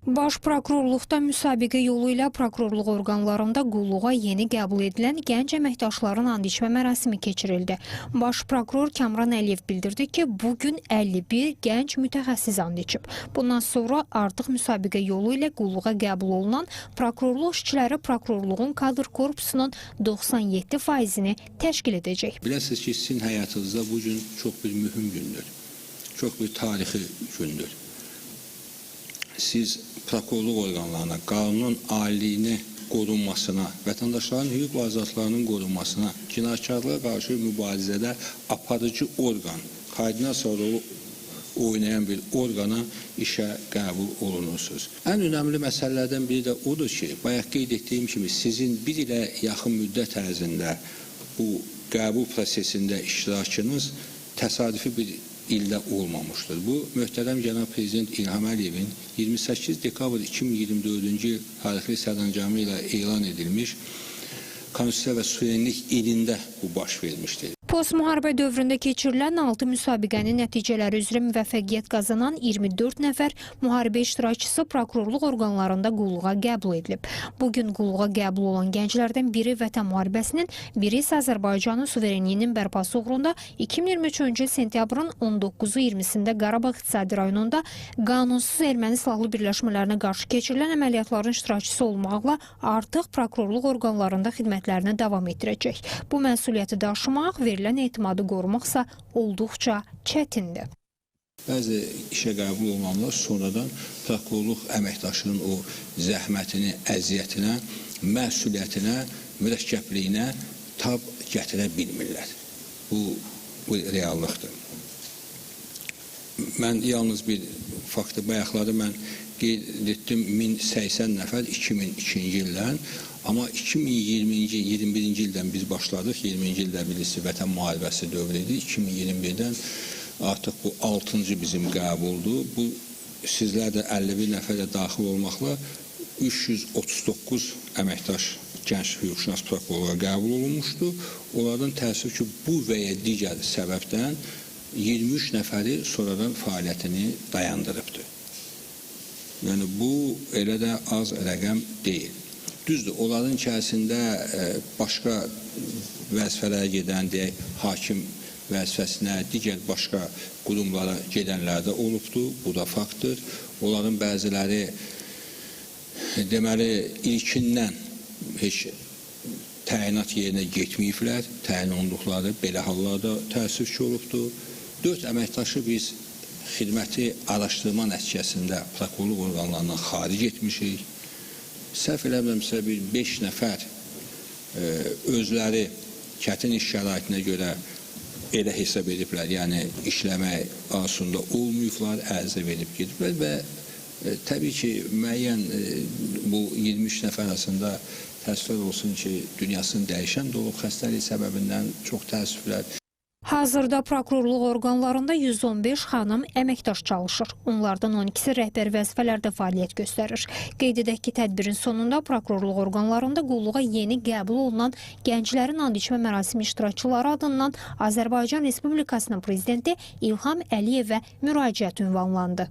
Baş prokurorluqda müsabiqə yolu ilə prokurorluq orqanlarında qulluğa yeni qəbul edilən gənc əməkdaşların and içmə mərasimi keçirildi. Baş prokuror Kamran Əliyev bildirdi ki, bugün 51 gənc mütəxəssis and içib. Bundan sonra artıq müsabiqə yolu ilə qulluğa qəbul olunan prokurorluq işçiləri prokurorluğun kadr korpusunun 97%-ni təşkil edəcək. Biləsiniz ki, sizin həyatınızda bu gün çox bir mühüm gündür. Çox bir tarixi gündür. Siz prokurorluq orqanlarına, qanunun aliliyini qorunmasına, vətəndaşların hüquq və azadlıqlarının qorunmasına, cinayətkarlığa qarşı mübarizədə aparıcı orqan, koordinasiya rolu oynayan bir orqana işə qəbul olunursunuz. Ən önəmli məsələlərdən biri də odur ki, bayaq qeyd etdiyim kimi sizin bir ilə yaxın müddət ərzində bu qəbul prosesində iştirakınız təsadüfi bir ildə olmamışdır. Bu, möhtərəm cənab Prezident İlham Əliyevin 28 dekabr 2024-cü il tarixli sərəncamı ilə elan edilmiş Konstitusiya və suverenlik ilində bu baş vermişdir. Postmüharibə dövründə keçirilən 6 müsabiqənin nəticələri üzrə müvəffəqiyyət qazanan 24 nəfər müharibə iştirakçısı prokurorluq orqanlarında qulluğa qəbul edilib. Bugün qulluğa qəbul olan gənclərdən biri Vətən müharibəsinin, biri isə Azərbaycanın suverenliyinin bərpası uğrunda 2023-cü il sentyabrın 19-u 20-sində Qarabağ İqtisadi rayonunda qanunsuz erməni silahlı birləşmələrinə qarşı keçirilən əməliyyatların iştirakçısı olmaqla artıq prokurorluq orqanlarında xidmətlərini davam etdirəcək. Bu məsuliyyəti daşımaq, verilən etimadı qorumaqsa olduqca çətindir. Bəzi işə qəbul olunanlar sonradan prokurorluq əməkdaşının o zəhmətini, əziyyətinə, məsuliyyətinə, mürəkkəbliyinə tab gətirə bilmirlər. Bu reallıqdır. Mən yalnız bir faktı bayaqları mən qeyd etdim, 1080 nəfər 2002-ci ildən, amma 2020-ci, 21-ci ildən biz başladıq. 20-ci ildə bilirsiniz Vətən müharibəsi dövrü idi. 2021-dən artıq bu 6-cı bizim qəbuldur. Bu sizlər də 51 nəfər də daxil olmaqla 339 əməkdaş gənc hüquqşünas prokurorluğa qəbul olunmuşdu. Onlardan təəssüf ki, bu və ya digər səbəbdən 23 nəfəri sonradan fəaliyyətini dayandırıbdır. Yəni bu elə də az rəqəm deyil. Düzdür, onların içərisində başqa vəzifələrə gedən, deyək, hakim vəzifəsinə, digər başqa qurumlara gedənlər də olubdur. Bu da faktdır. Onların bəziləri deməli ilkindən heç təyinat yerinə getməyiblər, təyin olunduqları belə hallarda təəssüf ki olubdur. 4 əməkdaşı biz xidməti araşdırma nəticəsində prokurorluq orqanlarından xaric etmişik. Səhv eləmirəmsə bir 5 nəfər özləri çətin iş şəraitinə görə elə hesab ediblər, yəni işləmək arzusunda olmayıblar, ərizə verib gediblər və təbii ki, müəyyən bu 23 nəfər arasında təəssüflər olsun ki, dünyasını dəyişən də olub xəstəlik səbəbindən, çox təəssüflər. Hazırda prokurorluq orqanlarında 115 xanım əməkdaş çalışır. Onlardan 12-si rəhbər vəzifələrdə fəaliyyət göstərir. Qeyd edək ki, tədbirin sonunda prokurorluq orqanlarında qulluğa yeni qəbul olunan gənclərin and içmə mərasimi iştirakçıları adından Azərbaycan Respublikasının Prezidenti İlham Əliyevə müraciət ünvanlandı.